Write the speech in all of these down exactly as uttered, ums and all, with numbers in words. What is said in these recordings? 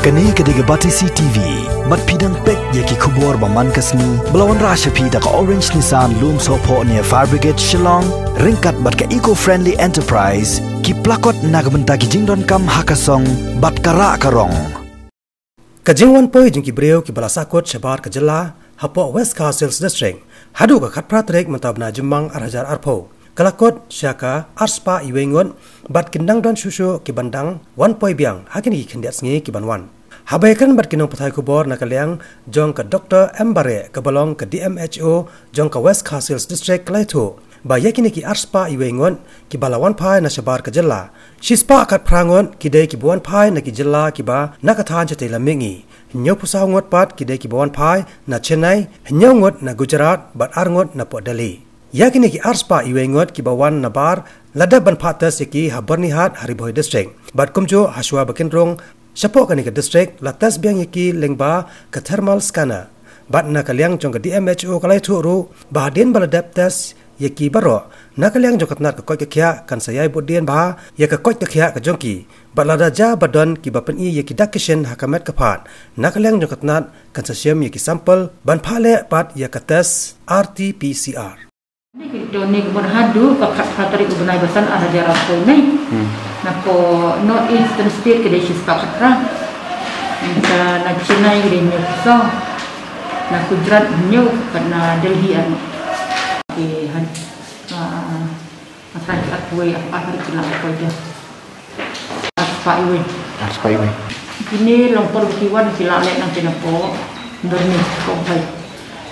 Kane ka dei ka Batesi T V, bad phi dang peit ïa ki khubor ba man ka sngi, ba la wanrah sha phi da ka Orange Nissan Lumsohphoh near Fire Brigade Shillong, ryngkat bad ka Eco Friendly Enterprise, ki plakot na ka bynta ki jingdonkam ha ka song, bad ka rah ka rong. Ka jingwan poi jong ki briew kiba la sahkut shabar ka jylla, hapoh West Khasi Hills District, haduh ka khatphra tarik mynta u bnai Jymmang ar hajar arphew, ka la kut sha ka arspah iwei ngut, bad kin dang don shuh shuh ki ban dang wan poi biang ha kine ki khyndiat sngi ki ban wan. Haba ïakren bad ki nongpathai khubor na ka liang jong ka Doktor M Bareh, kaba long ka D M H O jong ka West Khasi Hills District, ka la ïathuh ba ïa kine ki arspah iwei ngut kiba la wan phai na shabar ka jylla, shispah khatphra ngut ki dei kiba wan phai na ki jylla kiba na ka thaiñ shatei lam mihngi. Hynñiewphew saw ngut pat ki dei kiba wan phai na Chennai, hynñiew ngut na Gujarat, bad ar ngut na poh Delhi. Ïa kine ki arspah iwei ngut kiba wan nabar, la dep ban phah test ïa ki ha Byrnihat ha Ri Bhoi District. Bad kumjuh hashwa ba kin rung shapoh kane ka district, la test biang ïa ki lyngba ka thermal scanner. Bad na ka liang jong ka D M H O ka la ïathuh ruh ba hadien ba la dep test ïa ki baroh, na ka liang jong ka tnat ka koit ka khiah kan sa ïai bud dien bha ïa ka koit ka khiah ka jong ki. Bad lada jia ba don kiba pyni ïa ki dak ki shin ha ka met ka phad, na ka liang jong ka tnat kan sa shim ïa ki sample ban phah leh pat ïa ka test R T P C R. Ni ki to ni ki bun haduh ka khatphra tarik u bnai ba san ar hajar arphew ne. Na ko North Eastern State ki dei shispah khatphra. Ka na Chennai ki dei hynñiewphew saw. Na Gujarat hynñiew, bad na Delhi ar ngut. Ki han, ah, ah, ah. Nga trai ki arphew wei, arphew wei ki la poi de. Arspah iwei. Arspah iwei. Kine long por ba ki wan ki la leh nangta napoh Byrnihat, ko Bhoi.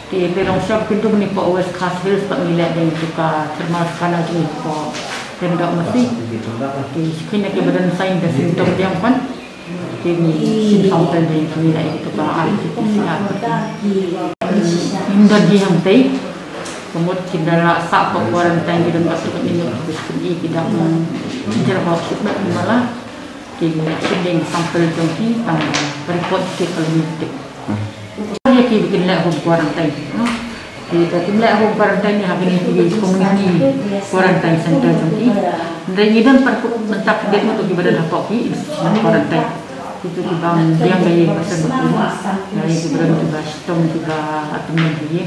Te pyrshang shop kin tu ni poh West Khasi Hills pat ngi leh dei tu ka thermal scanner jong ngi poh Dendok Masi. Te kine kiba don sign da symptom biang pat. Te ngi shim sample dei ngi leh tu ka R T P C R. Ngim don hi hangtei. Ka mut ki da la sah ka quarantine, ki don ka suk ni ngut ki suk ni ki dang, mm, jer hok suk met ni mala. Ki shim dei sample jong ki tang ba report ki ka lim tik. Ïa ki ba kin leh home quarantine. Ki ba kin leh home quarantine ha kine ki community quarantine center jong ki. Dei ngi don pat mynta ki dei ngut ki ba don hapoh ki institutional quarantine. Kitu ki bang biang ba ïa ba san ba ki. Ïa ki ba don ki ba shitom ki ba atem ki.